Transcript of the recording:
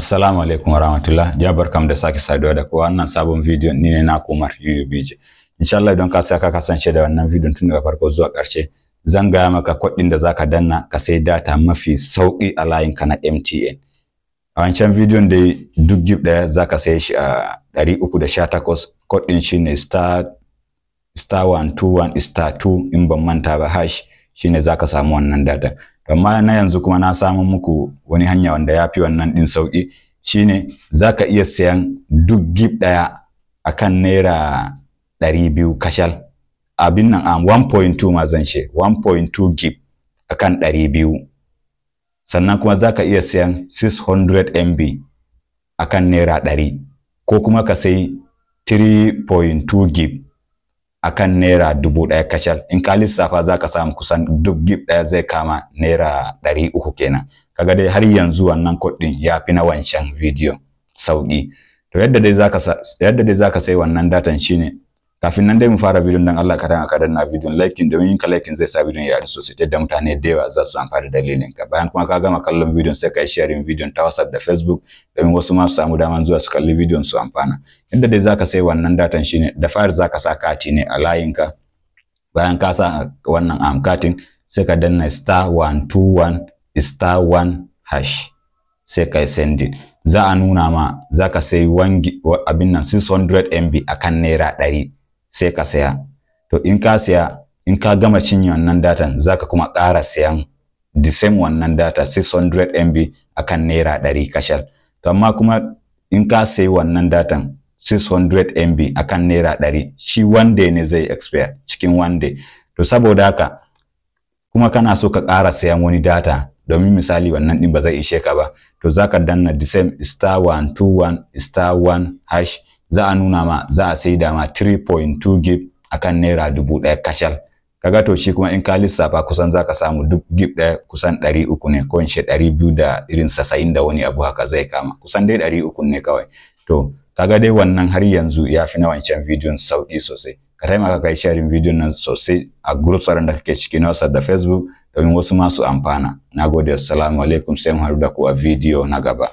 Assalamu alaikum warahmatullah. Ya barkam da sake saduwa da kowa wannan sabon bidiyon. Ni ne na Umar UUBJ. Insha Allah, idan ka sai ka kasance da wannan bidiyon tun daga farko zuwa ƙarshe, zan gaya maka kuɗin da zaka danna ka sai data mafi sauƙi a layin ka na MTN. A wancan bidiyon dai, duk gig ɗaya zaka saye shi a 318. Code ɗin shine *121*2, in ban manta ba, hash, shine zaka samu wannan data. Amma na yanzu kuma na samu muku wani hanya wanda ya fi wannan ɗin sauƙi, shine zaka iya sayan duk gig ɗaya akan ₦200 kacal. Abin nan a 1.2 ma zan ce, 1.2 gig akan 200. Sannan kuma zaka iya sayan 600 MB akan ₦100, ko kuma ka sayi 3.2 gig akan ₦1,000 kacal. In ka lissafa, za ka samu kusan duk gig ɗaya zai kama ₦300 kenan. Kaga dai har yanzu wannan kuɗin ya fi na wancan bidiyon sauƙi. To, yadda dai zaka sai wannan datan shine, kafin nan dai mu fara bidiyon, dan Allah ka dan ka danna bidiyon liking, domin yin ka liking zai sa bidiyon ya yaɗu sosai yadda mutane da yawa za su amfana da dalilin ka. Bayan kuma ka gama kallon bidiyon, sai ka yi sharing bidiyon ta WhatsApp da Facebook domin wasu ma su samu daman zuwa su kalli bidiyon su amfana. Yadda dai zaka sai wannan datan shine, da fari zaka sa kati ne a layin ka. Bayan ka sa wannan katin, sai ka danna *121*1#, sai ka yi sending. Za a nuna ma za ka sai abin nan 600 MB akan ₦100, sai ka saya. To, in ka saya, in ka gama cinye wannan datan, zaka kuma ƙara sayan the same wannan data 600 MB akan ₦100 kacal. To, amma kuma in ka sayi wannan datan 600 MB akan ₦100, shi one day ne zai expire, cikin one day. To, saboda haka kuma kana so ka ƙara sayan wani data, domin misali wannan din ba zai ishe ka ba, to zaka danna the same *121*1#. Za a nuna ma za a saida ma 3.2 gig akan ₦1,000 kacal. Kaga to, shi kuma in ka lissafa, kusan zaka samu duk gig ɗaya kusan 300 ne, ko in ce 200 da irin 90 da wani abu haka zai kama, kusan dai 300 ne kawai. To, kaga dai wannan har yanzu ya fi na wancan bidiyon sauƙi sosai. Ka taimaka kai sharing bidiyon nan sosai a group tsaron da kake ciki na WhatsApp da Facebook domin wasu masu amfana. Nagode, assalamu alaikum, sai mu haɗu da ku a bidiyo na gaba.